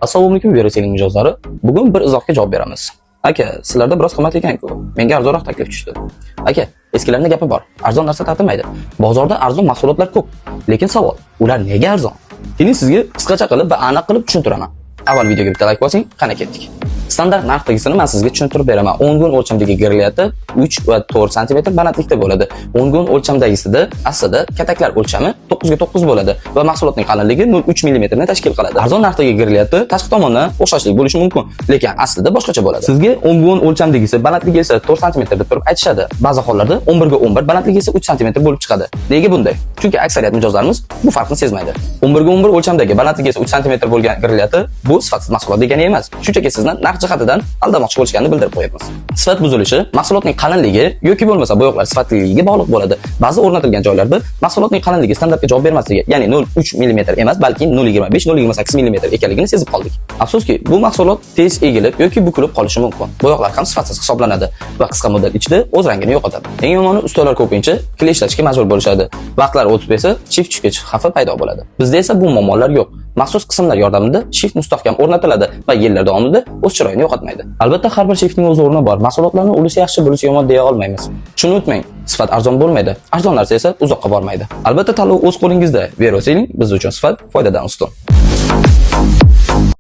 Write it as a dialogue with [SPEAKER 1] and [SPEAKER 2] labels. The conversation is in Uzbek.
[SPEAKER 1] Assalomu alaykum, Veroselling mijozlari. Bugun bir izohga javob beramiz. Aka, sizlarda biroz qimmat ekan-ku. Menga arzonroq taklif tushdi. Aka, eskilarning gapi bor. Arzon narsa tatilmaydi. Bozorda arzon mahsulotlar ko'p. Lekin savol, ular nega arzon? Keling, sizga qisqacha qilib va aniq qilib tushuntiraman. Avval videoga bitta like bosing, qani ketdik. Standart narxdagisini men sizga tushuntirib beraman. 10 gun o'lchamdagi giryati 3 va 4 sm balandlikda bo'ladi. 10 gun o'lchamdagisida aslida kataklar o'lchami 9 ga 9 bo'ladi va mahsulotning qalinligi 0,3 mm ni tashkil qiladi. Arzon narxdagi giryati tashqi tomondan o'xshashlik bo'lishi mumkin, lekin aslida boshqacha bo'ladi. Sizga 10 gun o'lchamdagisi balandligi esa 4 sm deb turib aytishadi. Ba'zi hollarda 11 ga 11, balandligi esa 3 sm bo'lib chiqadi. Nega bunday? Chunki aksariyat mijozlarimiz bu farqni sezmaydi. 11 ga 11 o'lchamdagi balandligi esa 3 sm bo'lgan giryati bu sifatsiz mahsulot degani emas. Shunchaki sizni narx jihatidan aldamoqchi bo'lishganini bildirib qo'yapmiz. Sifat buzilishi mahsulotning qalinligi yoki bo'lmasa bo'yoqlar sifatliligiga bog'liq bo'ladi. Ba'zi o'rnatilgan joylarda mahsulotning qalinligi standartga javob bermasligi, ya'ni 0,3 mm emas, balki 0,25-0,28 mm ekanligini sezib qoldik. Afsuski, bu mahsulot tez egilib yoki bukilib qolishi mumkin. Bo'yoqlar ham sifatsiz hisoblanadi va qisqa muddat ichida o'z rangini yo'qotadi. Eng yomoni, ustalar ko'pincha kley ishlatishga majbur bo'lishadi. Vaqtlar o'tib esa shift tushib ketish xavfi paydo bo'ladi. Bizda esa bu muammolar yo'q. Maxsus qismlar yordamida shift mustahkam o'rnatiladi va yillar davomida o'z chiroyini yo'qotmaydi. Albatta, har bir shiftning o'z o'rni bor. Mahsulotlarni ulisi yaxshi, bulisi yomon deya olmaymiz. Shuni unutmang, sifat arzon bo'lmaydi. Arzon narsa esa uzoqqa bormaydi. Albatta, tanlov o'z qo'lingizda. Vero Seling biz uchun sifat foydadan ustun.